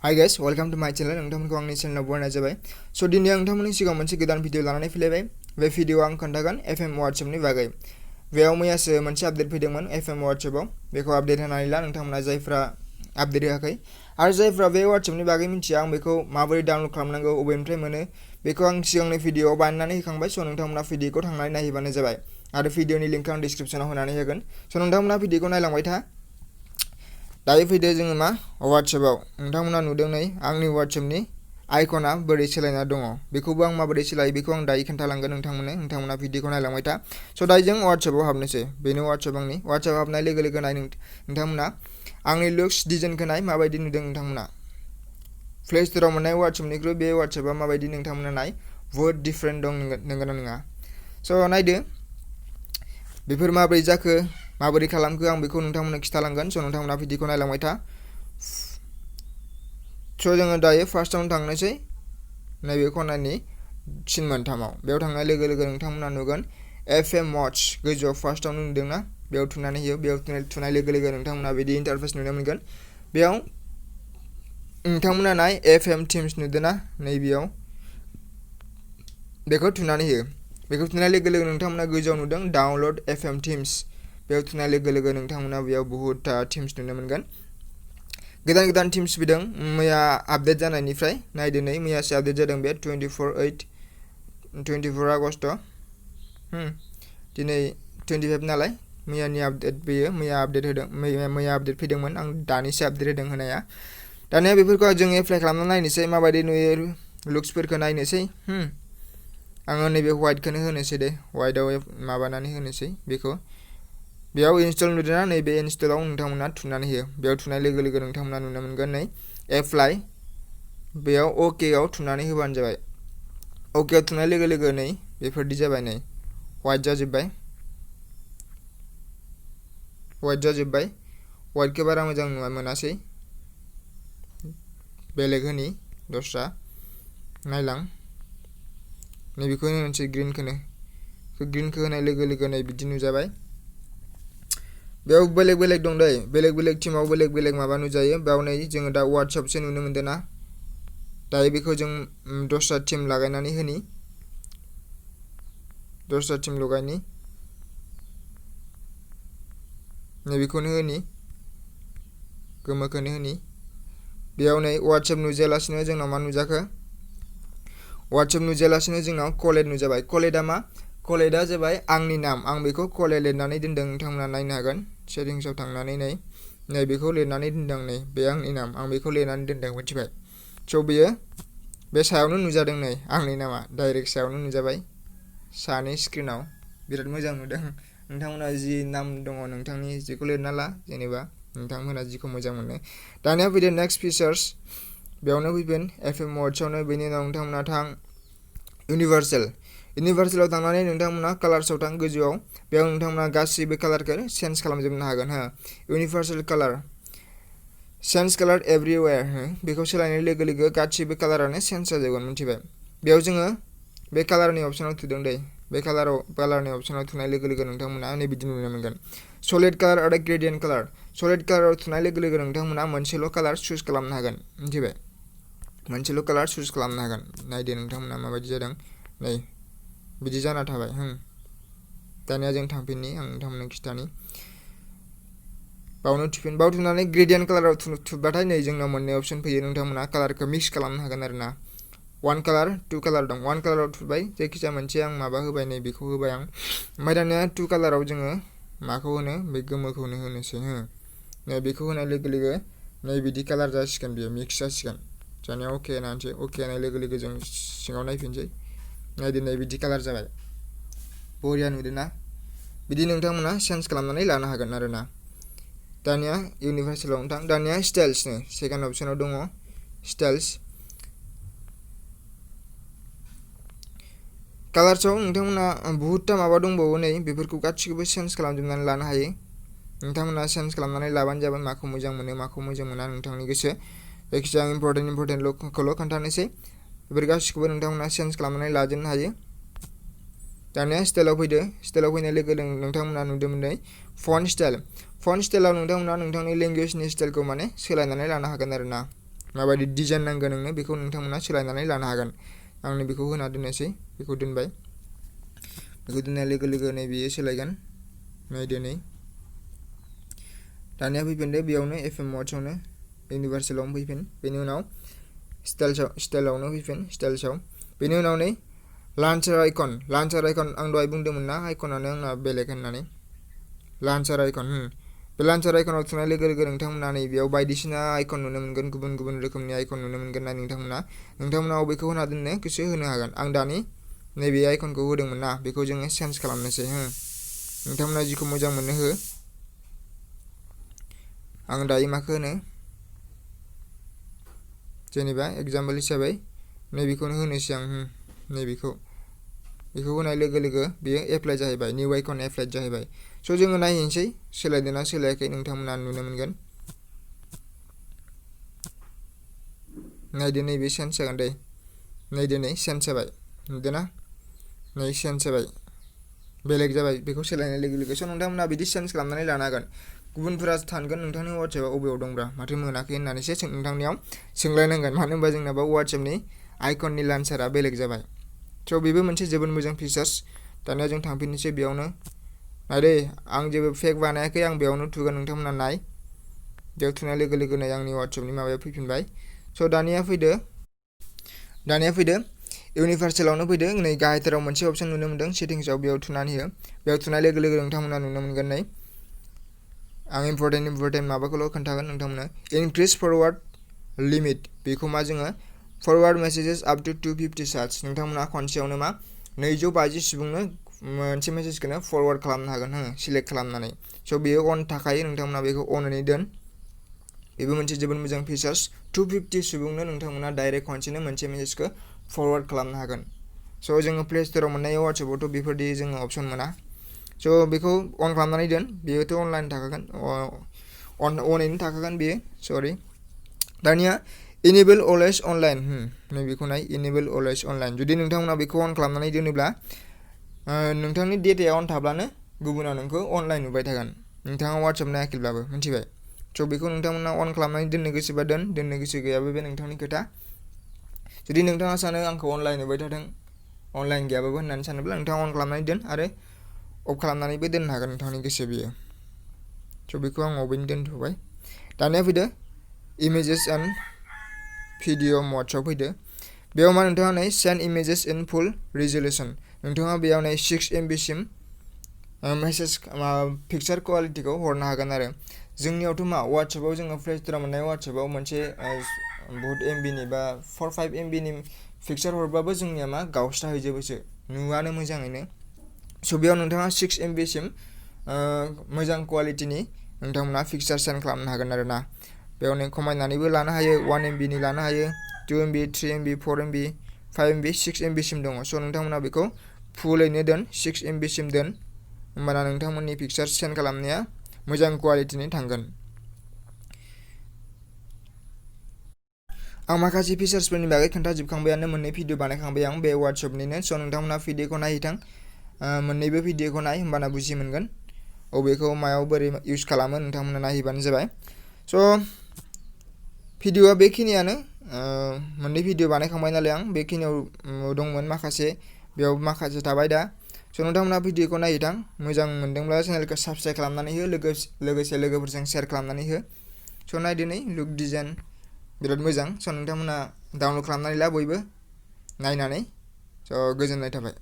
Hi guys, welcome to my channel. नोंथांमोनखौ आंनि चेनेलाव बरायनाय जाबाय। स' दिनै आं नोंथांमोननि सिगाङाव मोनसे गोदान भिडिअ लानानै फैलायबाय। बे भिडिअआव आं खोन्थागोन FM WhatsAppनि बागै। बेयाव मैयासो मोनसे आपडेट फैदोंमोन FM WhatsAppआव। बेखौ आपडेट होनानै ला नोंथांमोना जायफ्रा आपडेट होआखै आरो जायफ्रा बे WhatsAppनि बागै मिथिया आं बेखौ माबोरै डाउनलड खालामनांगौ अबेनिफ्राय मोनो बेखौ आं सिगांनि भिडिअआव बानायनानै होखांबाय। स' नोंथांमोना भिडिअखौ थांनानै नायहैबानो जाबाय आरो भिडिअनि लिंकखौ आं डिसक्रिप्शनाव होनानै होगोन। स' नोंथांमोना भिडिअखौ नायलांबाय था। दायो फैदो जोङो मा WhatsAppआव नोंथांमोना नुदों नै आंनि WhatsAppनि आइकना बोरै सोलायना दङ बेखौबो आं माबोरै सोलायो बेखौ आं दायो खोन्थालांगोन नोंथांमोना भिडिअखौ नायलांबाय था। स' दायो जों WhatsAppआव हाबनोसै। बेनो WhatsApp आंनि WhatsApp हाबनाय लोगो लोगो नाय नोंथांमोना आंनि लुक्स डिजाइनखौ नाय माबायदि नुदों नोंथांमोना। प्ले स्ट'राव मोननाय WhatsAppनिख्रुइ बे WhatsAppआ माबायदि नोंथांमोना नाय बहुद डिफारेन्ट दं नंगौना नङा। स' नायदो बेफोर माबोरै जाखो माबोरै खालामखो आं बेखौ नोंथांमोननो खिथालांगोन। स' नोंथांमोना भिडिअखौ नायलांबाय था। स' जोङो दायो फार्स्टआवनो थांनोसै नैबे खनानि सिन मोनथामाव। बेयाव थांनाय लोगो लोगो नोंथांमोना नुगोन FM Watch गोजौआव फार्स्टआवनो नुदोंना बेयाव थुनानै होयो। बेयाव थुनाय लोगो लोगो नोंथांमोना बिदि इन्टारफेस नुनो मोनगोन। बेयाव नोंथांमोना नाय FM Teams नुदोंना नैबेयाव बेखौ थुनानै होयो। बेखौ थुनाय लोगो लोगो नोंथांमोना गोजौआव नुदों डाउनलड FM Teams। बेयाव थुनाय लोगो लोगो नोंथांमोना बेयाव बहुतथा टिम्स नुनो मोनगोन। गोदान गोदान टिम्स फैदों मैया आपडेट जानायनिफ्राय। नायदो नै मैयासो आपडेट जादों बे 24 आगस्ट। दिनै 25 नालाय मैयानि आपडेट बेयो मैया आपडेट होदों मैया आपडेट फैदोंमोन। आं दानिसो आपडेट होदों होनाया। दानिया बेफोरखौ जों एप्लाइ खालामना नायनोसै माबायदि नुयो लुक्सफोरखौ नायनोसै। आङो नैबे व्हाइटखौनो होनोसै दे व्हाइटआव माबानानै होनोसै बेखौ। बेयाव इनस्टल नुदोंना नैबे इनस्टलाव नोंथांमोना थुनानै होयो। बेयाव थुनाय लोगो लोगो नोंथांमोना नुनो मोनगोन नै एप्लाइ बेयाव अकेआव थुनानै होबानो जाबाय। अकेआव थुनाय लोगो लोगो नै बेफोरदि जाबाय नै व्हाइट जाजोब्बाय। व्हाइटखौ बारा मोजां मोनासै बेलेग होनि दस्रा नायलां नैबेखौ होनोसै ग्रिनखौ होनाय लोगो लोगो नै बिदि नुजाबाय। बेयाव बेलेग बेलेग दं दै बेलेग बेलेग टिमाव बेलेग बेलेग माबा नुजायो। बेयाव नै जोङो दा WhatsAppसो नुनो मोनदों ना। दायो बेखौ जों दस्रा टिम लागायनानै होनि दस्रा टिम लगायनि नैबेखौनो होनि गोमोखौनो होनि। बेयाव नै WhatsApp नुजायालासिनो जोंनाव मा नुजाखो WhatsApp नुजायालासिनो जोंनाव कलेट नुजाबाय। कलेटआ मा कलेटआ जाबाय आंनि नाम आं बेखौ कलेट लिरनानै दोनदों नोंथांमोना नायनो हागोन। सेटिंसआव थांनानै नै बेखौ लिरनानै दोनदों नै बे आंनि नाम आं बेखौ लिरनानै दोनदों मिथिबाय। स' बेयो बे सायावनो नुजादों नै आंनि नामा डाइरेक्ट सायावनो नुजाबाय सानि स्क्रिनाव बिराद मोजां नुदों। नोंथांमोना जि नाम दङ नोंथांनि जिखौ लिरना ला जेनेबा नोंथांमोना जिखौ मोजां मोनो। दानिया फैदो नेक्स्ट फिचार्स बेयावनो फैगोन FM Watchआवनो। बेनि उनाव नोंथांमोना थां इउनिभार्सेलाव थांनानै नोंथांमोना कालार्सआव थां गोजौआव। बेयाव नोंथांमोना गासैबो कालारखौ चेन्ज खालामजोबनो हागोन इउनिभार्सेल कालार चेन्ज कालार एभरिवेयार बेखौ सोलायनाय लोगो लोगो गासैबो कालारानो चेन्ज जाजोबगोन मिथिबाय। बेयाव जोङो बे कालारनि अपसनाव थुदों दै बे कालारनि अपसनाव थुनाय लोगो लोगो नोंथांमोना नै बिदि नुनो मोनगोन सलिड कालार आरो ग्रेडियेन्ट कालार। सलिड कालाराव थुनाय लोगो लोगो नोंथांमोना मोनसेल' कालार चुज खालामनो हागोन मिथिबाय। मोनसेल' कालार चुज खालामनो हागोन। नायदो नोंथांमोना माबायदि जादों नै बिदि जाना थाबाय। दानिया जों थांफिननि आं नोंथांमोननो खिथानि बावनो थुनानै ग्रेडियेन्ट कालाराव थुबाथाय नै जोंनाव मोननै अपसन फैयो। नोंथांमोना कालारखौ मिक्स खालामनो हागोन आरो ना। 1 कालार 2 कालार दं। 1 कालाराव थुबाय जायखिजाया मोनसे आं माबा होबाय नै बेखौ होबाय आं। ओमफ्राय दानिया 2 कालाराव जोङो माखौ होनो बे गोमोखौनो होनोसै नै बेखौ होनाय लोगो लोगो नै बिदि कालार जासिगोन बेयो मिक्स जासिगोन। दानिया अके होनानैसै अके होनाय लोगो लोगो जों सिङाव नायफिनसै नायदो नै बिदि कालार जाबाय बरिया नुदों ना। बिदि नोंथांमोना चेन्ज खालामनानै लानो हागोन आरो ना। दानिया इउनिभार्सेलावनो थां। दानिया स्टाइल्स नै सेकेन्ड अपसनाव दङ स्टाइल्स कालार्सआव नोंथांमोना बहुतथा माबा दंबावो नै बेफोरखौ गासिखौबो चेन्ज खालामजोबनानै लानो हायो। नोंथांमोना चेन्ज खालामनानै लाबानो जाबाय माखौ मोजां मोनो माखौ मोजां मोना नोंथांनि गोसो। जायखिजाया आं इम्परटेन्टखौल' खोन्थानोसै बेफोर गासिखौबो नोंथांमोना चेन्ज खालामनानै लाजोबनो हायो। दानिया स्टाइलाव फैदो। स्टाइलाव फैनाय लोगो लोगो नोंथांमोना नुदोंमोन नै फन्ट स्टाइलाव नोंथांमोना नोंथांनि लेंगुवेजनि स्टाइलखौ माने सोलायनानै लानो हागोन आरो ना। माबायदि डिजाइन नांगौ नोंनो बेखौ नोंथांमोना सोलायनानै लानो हागोन। आंनो बेखौ होना दोननोसै, बेखौ दोनबाय। बेखौ दोननाय लोगो लोगो नै बेयो सोलायगोन। नायदो नै दानिया फैफिनदो बेयावनो एफएम वार्ड्सआवनो इउनिभार्सेलावनो फैफिन। बेनि उनाव स्टाइलावनो फैफिन, स्टाइल्सआव। बेनि उनाव नै लान्चार आइकन आं दहाय बुंदोंमोन ना आइकनानो आंना बेलेग होननानै। लान्चार आइकन बे लान्चार आइकनाव थुनाय लोगो लोगो नोंथांमोना नै बेयाव बायदिसिना आइकन नुनो मोनगोन, गुबुन गुबुन रोखोमनि आइकन नुनो मोनगोन ना नोंथांमोना अबेखौ होना दोननो गोसो होनो हागोन। आं दानि नैबे आइकनखौ होदोंमोन ना, बेखौ जोङो चेन्ज खालामनोसै। नोंथांमोना जिखौ मोजां मोनो हो। आं दायो माखौ होनो, जेनेबा एग्जाम्पल हिसाबै नैबेखौनो होनोसै आं। नैबेखौ होनाय लोगो लोगो बेयो एप्लाइ जाहैबाय, निउ आइकन एप्लाइ जाहैबाय। स' जोङो नायहैनोसै सोलायदोंना सोलायाखै, नोंथांमोना नुनो मोनगोन। नायदो नैबे चेन्ज जागोन दे। नायदो नै चेन्ज जाबाय, नुदोंना? नै चेन्ज जाबाय, बेलेग जाबाय बेखौ सोलायनाय लोगो लोगो। स' नोंथांमोना बिदि चेन्ज खालामनानै लानो हागोन। गुबुनफोरा सानगोन नोंथांनि वाट्सएपआ अबेयाव दंब्रा, माथो मोनाखै होननानैसो नोंथांनियाव सोंलायनांगोन। मानो होनबा जोंनाबो वाट्सएपनि आइकननि लान्चारा बेलेग जाबाय। स' बेबो मोनसे जोबोद मोजां फिचार्स। दानिया जों थांफिननोसै बेयावनो। नायदे आं जेबो फेक बानायाखै, आं बेयावनो थुगोन, नोंथांमोना नाय। बेयाव थुनाय लोगो लोगो नै आंनि वाट्सएपनि माबाया फैफिनबाय। स' दानिया फैदो इउनिभार्सेलावनो फैदो। नै गाहायथाराव मोनसे अपसन नुनो मोनदों सेटिंसआव, बेयाव थुनानै हो। बेयाव थुनाय लोगो लोगो नोंथांमोना नुनो मोनगोन नै आं इम्परटेन्ट माबाखौल' खोन्थागोन नोंथांमोननो। इनक्रिज फरवार्ड लिमिट, बेखौ मा जोङो फरवार्ड मेसेजेस आप टु 250 सार्च। नोंथांमोना खनसेयावनो मा 250 सुबुंनो मोनसे मेसेजखौनो फरवार्ड खालामनो हागोन सिलेक्ट खालामनानै। स' बेयो अन थाखायो, नोंथांमोना बेखौ अननै दोन। बेबो मोनसे जोबोद मोजां फिचार्स। 250 सुबुंनो नोंथांमोना डाइरेक्ट खनसेनो मोनसे मेसेजखौ फरवार्ड खालामनो हागोन। स' जोङो प्ले स्ट'राव मोननाय वाट्सएपआवथ' बेफोरदि जोङो अपसन मोना। स' बेखौ अन खालामनानै दोन, बेयोथ' अनलाइन थाखागोन, अनैनो थाखागोन बेयो, सरि। दानिया इनेबल अलवेज अनलाइन, नैबेखौ नाय, इनेबल अलवेज अनलाइन। जुदि नोंथांमोना बेखौ अन खालामनानै दोनोब्ला नोंथांनि डेटाया अन थाब्लानो गुबुना नोंखौ अनलाइन नुबाय थागोन, नोंथाङा वाट्सएप नायाखैब्लाबो, मिथिबाय? स' बेखौ नोंथांमोना अन खालामनानै दोननो गोसोबा दोन, दोननो गोसो गैयाबा बे नोंथांनि खोथा। जुदि नोंथाङा सानो आंखौ अनलाइन नुबाय थाथों, अनलाइन गैयाबाबो होननानै सानोब्ला नोंथाङा अन खालामनानै दोन आरो अफ खालामनानैबो दोननो हागोन, नोंथांनि गोसो बेयो। स' बेखौ आं अफैनो दोनथ'बाय। दानिया फैदो इमेजेस एन्ड भिडिअ मड्सआव फैदो। बेयाव मा नोंथाङा नै सेन्ड इमेजेस इन फुल रिजलिउसन, नोंथाङा बेयाव नै 6 MB सिम मेसेज पिक्सार कुवालिटिखौ हरनो हागोन आरो। जोंनियावथ' मा वाट्सएपआव जोङो प्ले स्ट'राव मोननाय वाट्सएपआव मोनसे बहुत MBनि बा 4-5 MBनि पिक्सार हरबाबो जोंनिया मा गावस्राहैजोबोसो, नुवानो मोजाङैनो। स' बेयाव नोंथाङा 6 MB सिम मोजां कुवालिटिनि नोंथांमोना पिक्सार सेन्ड खालामनो हागोन आरो ना। बेयाव नों खमायनानैबो लानो हायो, 1 MBनि लानो हायो, 2 MB, 3 MB, 4 MB, 5 MB, 6 MB सिम दङ। स' नोंथांमोना बेखौ फुलैनो दोन, 6 MB सिम दोन, होमबाना नोंथांमोननि पिक्सार सेन्ड खालामनाया मोजां कुवालिटिनि थांगोन। आं माखासे फिचार्सफोरनि बागै खोन्थाजोबखांबायानो, मोननै भिडिअ बानायखांबाय आं बे वाट्सएपनिनो। स' नोंथांमोना भिडिअखौ नायहैथां, मोननैबो भिडिअखौ नाय, होमबाना बुजि मोनगोन अबेखौ मायाव बोरै इउज खालामो, नोंथांमोना नायहैबानो जाबाय। स' भिडिअआ बेखिनियानो, मोननै भिडिअ बानायखांबाय नालाय आं, बेखिनियाव दंमोन माखासे, बेयाव माखासे थाबाय दा। स' नोंथांमोना भिडिअखौ नायहैथां, मोजां मोनदोंब्ला चेनेलखौ साबस्क्राइब खालामनानै हो, लोगोसे लोगोफोरजों शेयार खालामनानै हो। स' नायदो नै लुक डिजाइन बिराद मोजां। स' नोंथांमोना डाउनलड खालामनानै ला बयबो नायनानै। स' गोजोननाय थाबाय।